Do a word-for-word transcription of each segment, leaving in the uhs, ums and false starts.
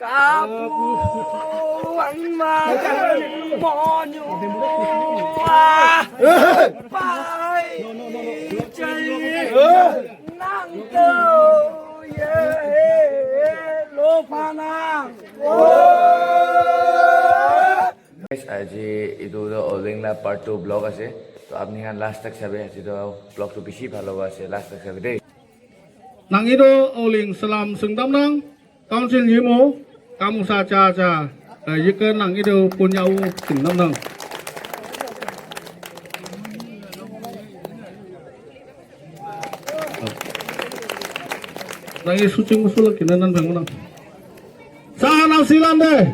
Apu, angma, monu, ah, pai, chai, nang to, ye, lo, pa, nang. Guys, aji etu tu Aoleang la part two vlog ase. To apni khan last tak sabe, aji tu vlog tu bishi bhal hobo ase, last tak sabe de. Nang itu Aoleang salam sengdam nang, council nyimu, kamu sa cha cha, eh, yike nang itu punya u sengdam nang. Nang itu sucing musul kena nan bangun nang. Sa nang silan de.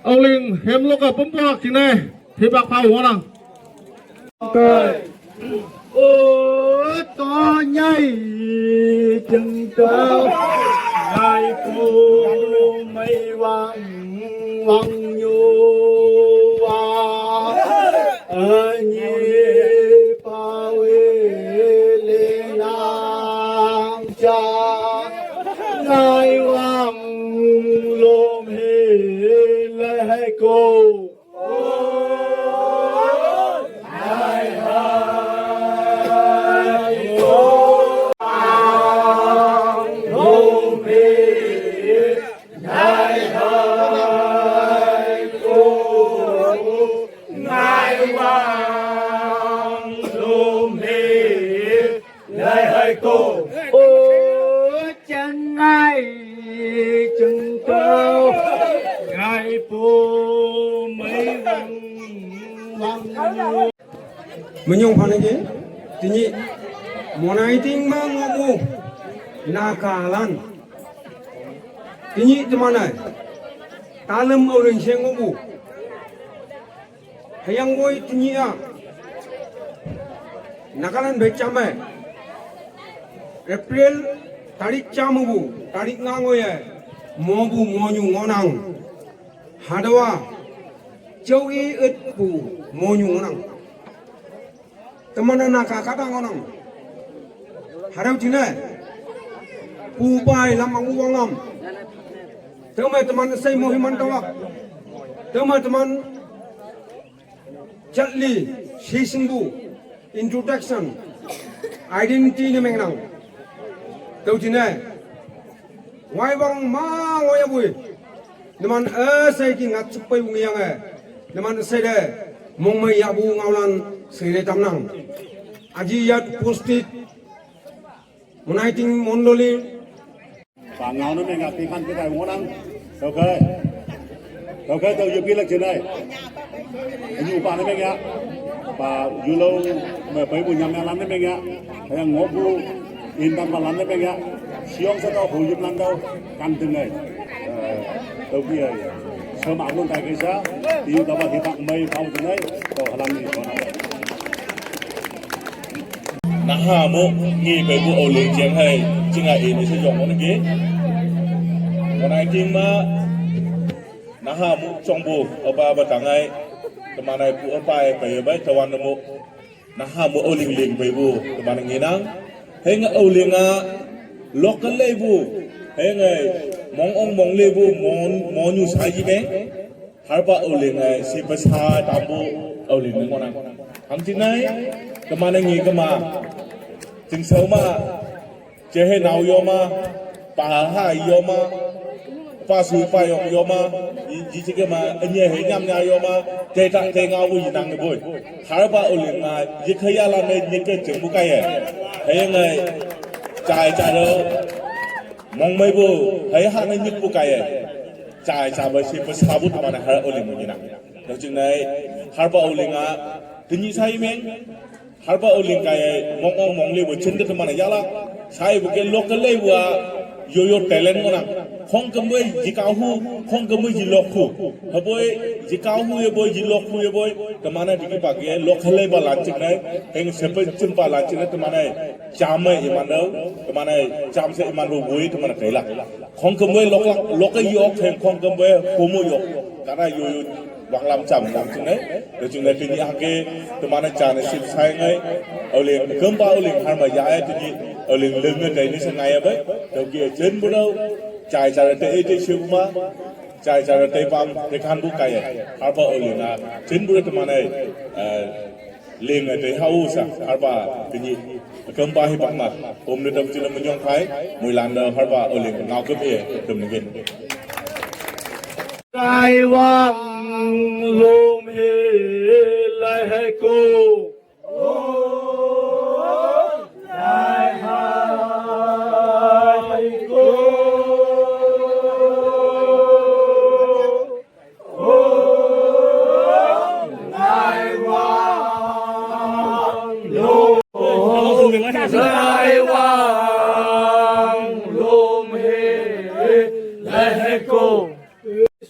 Aoleang hemlok a pumpuak sine, hibak pau wanang. O to nyai jeng to, ngai pu mai wang wang yo wa, ani pa we le nang cha, ngai wang lom he le hai ko. Lai hai ko. O changai chungko. Ngai po mai wang wang. Menyong phanage tini monaiting ma ngomu nakalan. Tini temanai talem Aoleang seng ngomu. Hayang boi tini a. Nagaland bechame. April tarik chamu bu, tarik ngangoye. Mobu monyu ngonang. Hadawa. Chau i et bu monyu ngonang. Temana naka kata ngonang. Harau tine. Pu pai lam angu wangam. Tema teman sai mohiman tawak. Tema teman Chatli, Shisingbu, introduction, identity ni mengnang. Tau jine, wai bang ma wai abui. Naman asai ki ngat chupai bungi yang eh. Naman asai de, mong mai yabu ngaulan sire tamnang. Aji yat postit, uniting mondoli, Ba ngau na menga pi khan ke tai wonang. Tau ke. Tau ke tau yupi lak jenai. Ini upa na menga. Ba yulo me pai bu nyam nyam na menga. Kaya ngobu indam ba lan na menga. Siong sa tau hu yup lan tau kan tengai. Tau ki ai. Sama alun tai ke sa. Tiu taba hitak mai pau tengai. Tau halam ni. Naha mo ngi bai bu Aoleang jeng hai jinga e ni se jong mo ngi. Konai king ma naha mo chong bu apa apa tangai temanai pu apa e bai bai tawan mo naha mo Aoleang ling bai bu teman ngi nang heng Aoleang a local le bu heng ai mong ong mong le bu mon mon yu sa ji beng. Harpa Aoleang ai si pasa tambu Aoleang ni mona. Hamti nai kemana ngi kema. Jing sau ma jehe nau yo ma, pa ha yo ma, pa su pa yo yo ma, ji ji ke ma anye he nyam nya yo ma, te ta te nga wu yi nang boy. Harpa Aoleang ai yi khaya la me ni ke jeng bu kai ye. He ngai chai chai lo. Mong mai bu he ha ngai ni bu kai ye. Chai cha ba si pa sa bu ta ba na har Aoleang mo ni na. Dau ching nai harpa Aoleang a tini sai meng harpa Aoleang kai mong ong mong le bu chen de ta ma na ya la. Sai bu ke local le bu a yo yo talent mo na. Khong kam bu ji ka hu khong kam bu ji lok hu. Ha bu ji ka hu ye bu ji lok hu ye bu ta ma na di ki pa ke local le ba lan ching nai. Heng se pa chim pa lan ching nai ta ma na. Cham mai iman dau, teman ai cham se iman ru bui teman kai lak. Khong kemwe lok lok lok yok kheng khong kemwe komo yok. Kana yo yo wang lam cham lam ching nai. Yo ching nai tini hake teman ai chan sip sai ngai. Aoleang kempa Aoleang har ma ya ai tini Aoleang leng ngai dai ni sa ngai ya bai. Tau ki chen bu dau. Chai chara te ete shukma, chai chara te pam te khan bu kaya. Harba olina, chin bu te manai, eh, ling te hausa, harba tini kempa hi pakma, om ne tam chila munyong khai, muilanda harba oling, ngau ke pe, tum ngen. Taiwan lom he lai hai ko.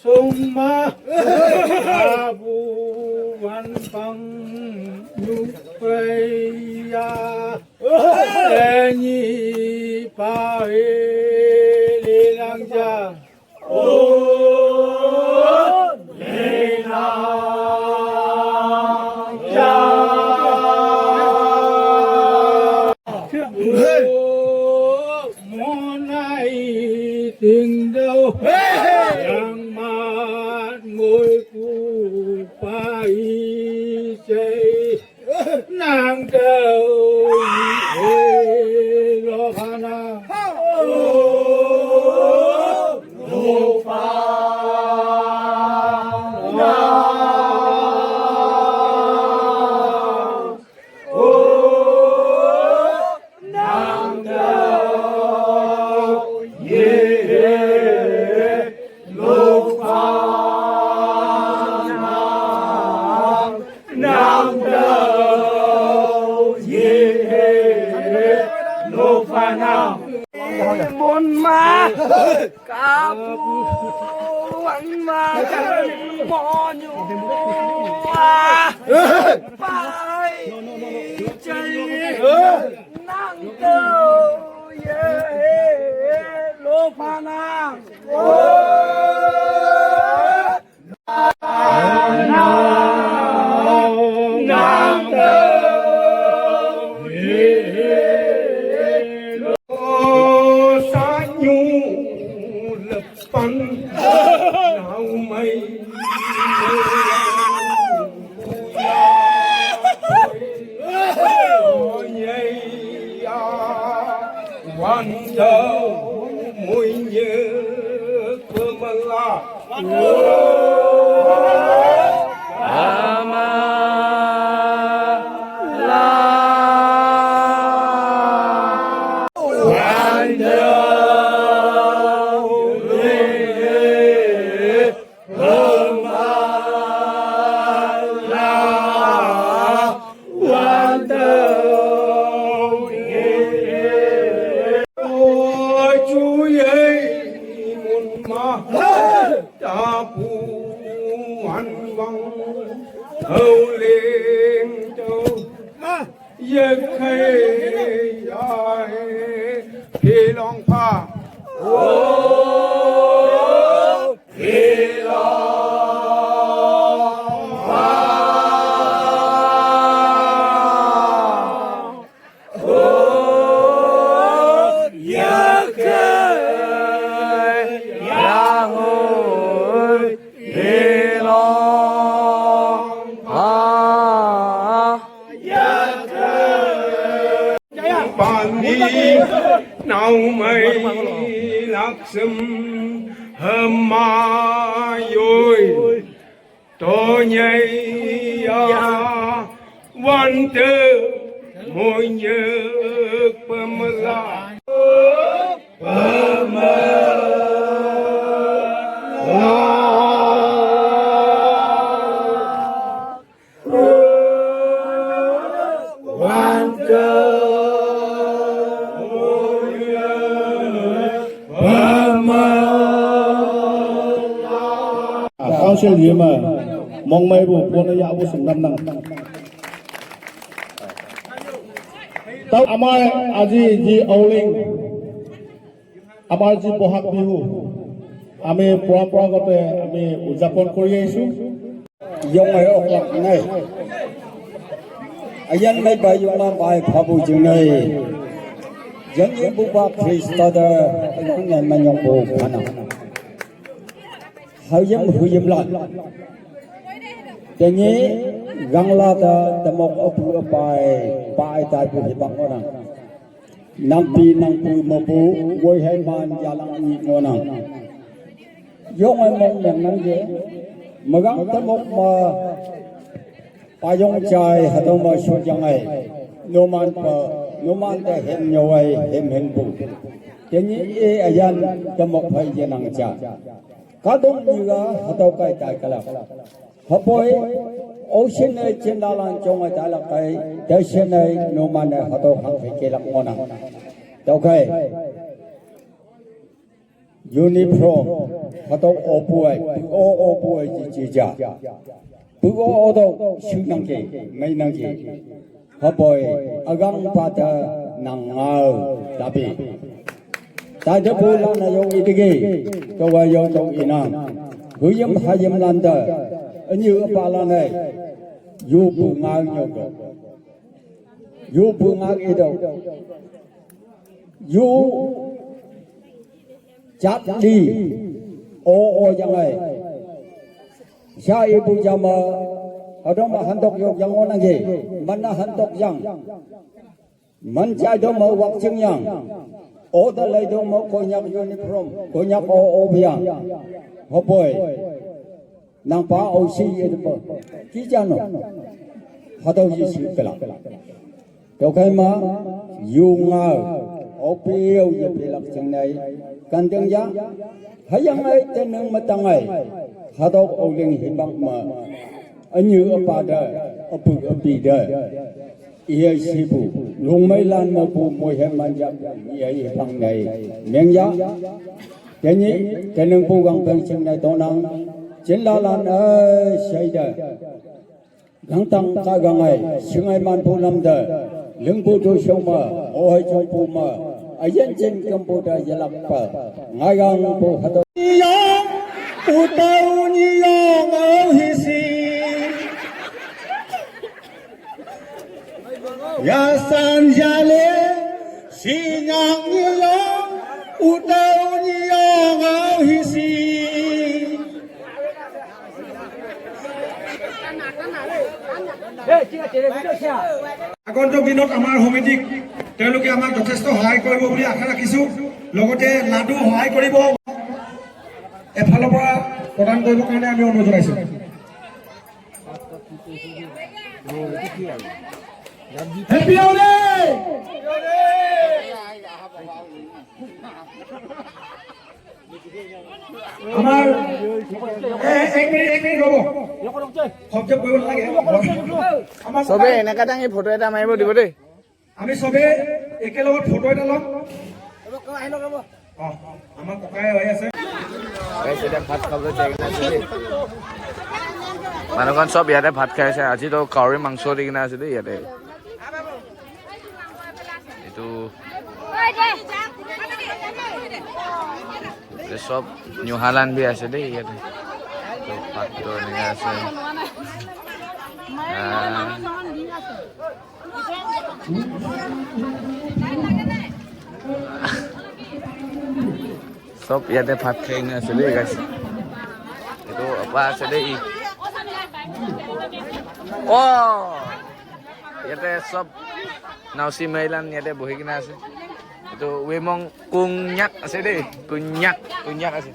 Soma abu wan pang yu pei ya. Ni pa e le lang ja. O le lang ja. Monai ting dau yang mat ngoi ku pai sei nang dau yi he lo phana. Lo phana. Mon ma. Kapu ang makan monyo. Ah, pai chai nang to ye lo phana. Wanda muinye pemela. Tapu anwang hauling tau ye khai ya he pilong pha. Pani naumai laksam hamayoi. Tonyaya wante monye pamela. Pamela. Wante monye pamela. Council yema mongmai bu pona ya bu sungdam nang. Tau amar aji ji auling, amar ji bohag bihu, ami পৰম্পৰাগত আমি উদযাপন কৰি আহিছো। Yong ai ok lak nai. Ayan nai bai yong ma bai phabu jing nai. Yang ibu ba Krista da yang yang manyong bu kana. Hayam huyam la. Tengi gangla da temok apu apai pai tai bu hibang orang. Nangpi nangpu mapu woi hai man yalang ni ngonang. Yong ai mong yang nang ye. Magang temok ma payong chai hatong ma shot yang ai. Numan pa numan te hem nyawai hem hem pu. Tengi e ayan temok hai ye nang cha. Kadong ni ga hatau kai tai kala. Hapoi, ocean e chindalan chong e dalak kai, dashen e numan e hato hang he kelak monang. Tau kai, uniform, hato opu e, pu o opu e ji ji ja. Pu o odo shu nang ke, mai nang ke. Hapoi, agang pata nang ngau tapi. Tada pu lana yong itike, kawa yong tong inang. Huyam hayam landa, anyu apa lana, yu pu ngau nyoko. Yu pu ngau ido. Yu chat li, o o yang ai. Sha ibu jama, adong ma hantok yok yang onang ge, mana hantok yang. Man jai dong ma wak ching yang. O da lai dong ma Konyak uniform, Konyak o o yang. Hopoi. Nang pa o si ye de pa. Ki jano. Hatau ye si pela. Tokai ma yu nga o pe o ye pelak ching nai. Kandeng ya. Hayang ai teneng matang ai. Hatau o leng himak ma. Anyu apa da, apu api da. Iya sipu, lungmai lan mapu mohe manjak, iya ipang nai. Mengya, teni, teneng pu gang peng cheng nai tonang, chin la lan ai shaida. Gangtang ka gangai, singai man pu lamda, lingpu tu shoma, ohai chong pu ma, ayan chen kam pu da yalak pa, ngai gang pu hato. Yo, utau ni yo, mau hisi. Ya sanjale, sinyang ni yo, utau ni yo, mau hisi. আগন্তুক দিনত আমাৰ সমিতিক তেওঁলোকে আমাক যথেষ্ট সহায় কৰিব বুলি আশা ৰাখিছো। লগতে লাডু সহায় কৰিব। এফালৰ পৰা প্ৰদান কৰিবৰ কাৰণে আমি অনুৰোধ জনাইছো। হেপী হোলী! আমাৰ এ, এক মিনিট, এক মিনিট ৰ'ব। শব্দ কৰিব নালাগে। আমাৰ সবে ককাই, এনেকা দাঙি ফটো এটা মাৰিব দিব দেই। আমি সবে একেলগত ফটো এটা ল'ম। অ, আমাৰ ককাই হৈ আছে। Guys, এতিয়া ভাত খাবলৈ যাই কিনে আছে দেই। মানুহখন সব ইয়াতে ভাত খাই আছে। আজি তো গাহৰি মাংস দি কিনে আছে দেই ইয়াতে। এইটো এই চব নিউহালান বি আছে দেই ইয়াতে। তো ভাতটো এনেকে আছে। আহ। চব ইয়াতে ভাত খাই কিনে আছে দেই, guys। এইটো আপা আছে দেই। অ! ইয়াতে চব নাওচি মাইলান ইয়াতে বহি কিনে আছে। এইটো ৱেমং কুঙাক আছে দেই, কুঙাক, কুঙাক আছে।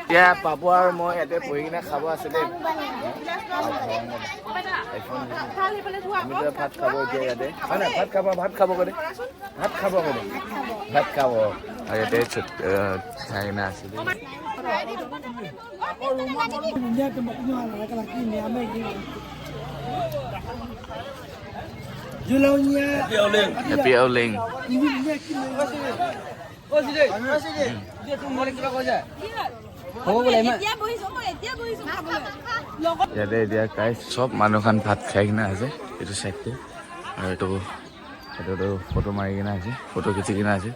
এতিয়া পাপু আৰু মই ইয়াতে বহি কিনে খাব আছে দেই। আমি এতিয়া ভাত খাব এতিয়া ইয়াতে। হয় নাই? ভাত খাব, ভাত খাব কৰে। ভাত খাব কৰে। ভাত খাব। আৰু ইয়াতে চুট-, আহ, খাই কিনে আছে দেই। Happy Aoleang. ইয়াতে এতিয়া guys চব মানুহ খান ভাত খাই কিনে আছে এইটো চাইডটো। আৰু এইটো এইটো ফটো মাৰি কিনে আছে, ফটো খিচি কিনে আছে।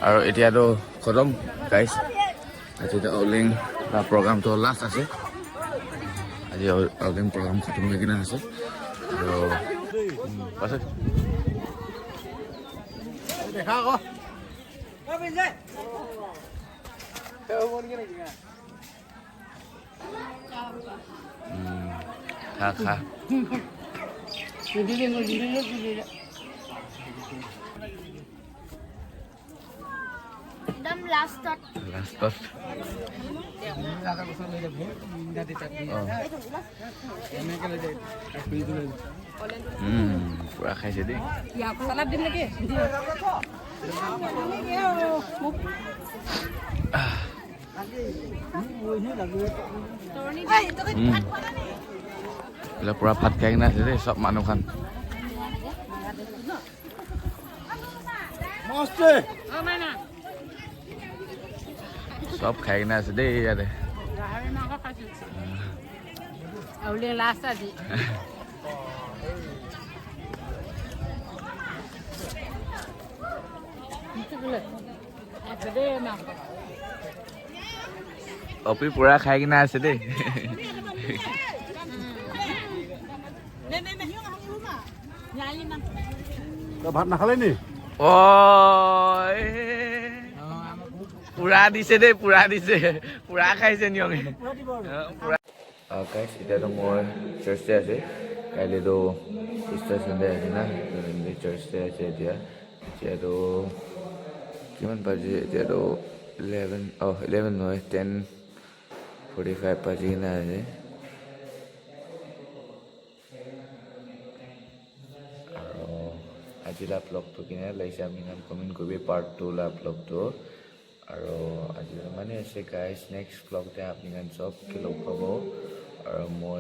আৰু এতিয়াতো খতম guys। আজি তো আউলিং বা প্ৰগ্ৰামটো লাষ্ট আছে। আজি আউ-, আউলিং প্ৰগ্ৰাম খতম হৈ কিনে আছে। আৰু, উম, পাছত Kha ko. Mm, kha, kha. Ekdam last-ot. Last-ot. Oh. Mm, pura khaise de. Ya, salad din lagi. Ah. Mm. Etu pura bhat khai kena ase de, sob manu khan. Sob khai kena ase de yate. Opi pura khai kena ase de. Tui bhat nakhale ni? Oi. Pura dise de, pura dise. Pura khaise niyome. Pura. Ah, guys, etia toh moi church te ase. Kaile toh Easter Sunday ase na, church te ase etia. Etia toh kiman baji? Etia toh eleven, oh, eleven nohoi, ten forty-five baji kena ase. Aro aji la vlog toh kene laise, apni khan comment kuribi part two la vlog toh. Aro aji la mane ase guys, next vlog te apni khan sob ke log pabo. Aro moi